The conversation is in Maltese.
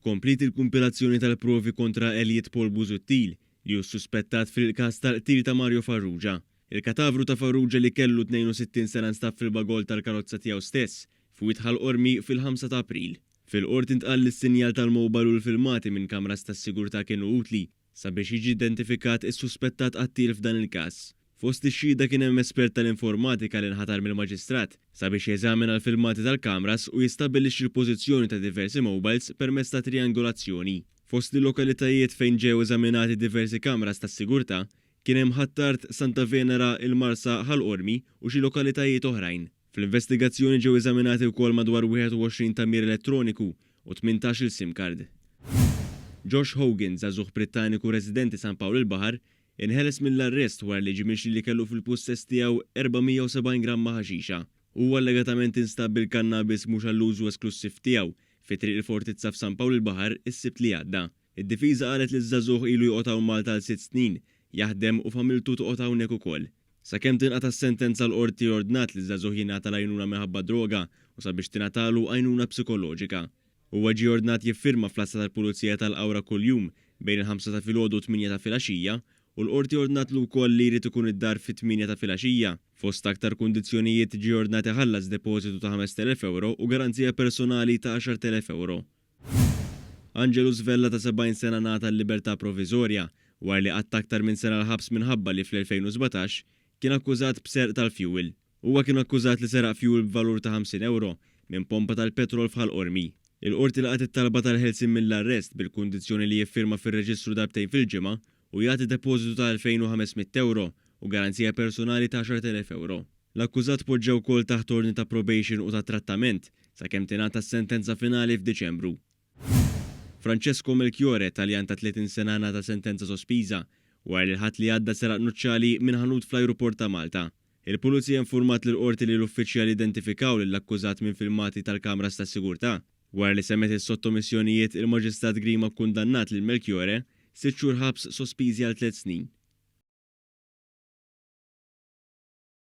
Kompliet il-kumpilazzjoni tal-provi kontra Elliot Paul Busuttil, li hu ssuspettat fil-każ tal-qtil ta' Mario Farrugia. Il-katavru ta' Farrugia li kellu 62 sena nstab fil-bagoll tal-karozza tiegħu stess, f'Wied Ħal Qormi fil-ħamsa ta' April. Fil-Qorti ntqal li s-sinjal tal-mobile u l-filmati minn kameras tas-sigurtà kienu utli sabiex jiġi identifikat is-suspettat qattiel f'dan il-każ. Fost ix-xhieda kien hemm espert tal-informatika li nħatar mill-Maġistrat sabiex jeżamina l-filmati tal-kameras u jistabbilixxi l-pożizzjoni ta' diversi mobiles permezz ta' triangolazzjoni. Fost il-lokalitajiet fejn ġew eżaminati diversi kameras tas-sigurtà kien hemm Ħ'Attard, Santa Venera, il-Marsa, Ħal Qormi u xi lokalitajiet oħrajn. Fl-investigazzjoni ġew eżaminati wkoll madwar 21 tagħmir elettroniku u 18-il sim card. Josh Hogan, żagħżugħ Brittaniku residenti San Pawl il-Baħar, inħeles mill-arrest wara li ġie mixli li kellu fil-pussess tiegħu 470 gramma ħaxixa. Huwa allegatament instab bil-kannabis mhux għall-użu esklussiv tiegħu fi Triq il-Fortizza f'San Pawl il-Baħar is-Sibt li għadda. Id-difiża qalet li ż-żagħżugħ ilu joqgħod hawn Malta għal sitt snin, jaħdem u familtu toqgħod hawnhekk ukoll. Sakemm tinqata' s-sentenza l-Qorti ordnat li ż-żagħżugħ jingħata l-għajnuna minħabba droga u sabiex tingħatalu għajnuna psikoloġika. Huwa ġie ordnat jiffirma fl-għassa tal-Pulizija tal-Qawra kuljum bejn il-ħamsa ta' filgħodu u t-tmienja ta' filgħaxija u l-Qorti ordnatlu wkoll li jrid ikun id-dar fit-tmienja ta' filgħaxija. Fost aktar kundizzjonijiet ġie ordnat iħallas depożitu ta' 5,000 ewro u garanzija personali ta' 10,000 ewro. Angelus Vella ta' 70 sena ngħata l-libertà proviżorja wara li qatta' aktar minn sena l-ħabs minħabba li fl-2017 kien akkużat b'serq tal-fjuwil. Huwa kien akkużat li seraq fjuwil b'valur ta' 50 ewro minn pompa tal-petrol f'Ħal Qormi. Il-Qorti laqgħet it-talba tal-ħelsien mill-arrest bil-kundizzjoni li jiffirma fir-reġistru darbtejn fil-ġimgħa u jagħti depożitu ta' 2,500 ewro u garanzija personali ta' 10,000 ewro. L-akkużat tpoġġa wkoll taħt ordni ta' probation u ta' trattament sakemm tingħata s-sentenza finali f'Diċembru. Francesco Melchiorre, Taljan ta' 30 sena ngħata sentenza sospiża wara li l-Ħadd li għadda seraq nuċċali minn ħanut fl-ajruport ta' Malta. Il-Pulizija infurmat lill-Qorti li l-uffiċjali identifikaw lill-akkużat minn filmati tal-kameras tas-sigurtà. Wara li semgħet is-sottomissjonijiet, il-Maġistrat Grima kkundannat lil Melchiorre sitt xhur ħabs sospiżi għal tliet snin.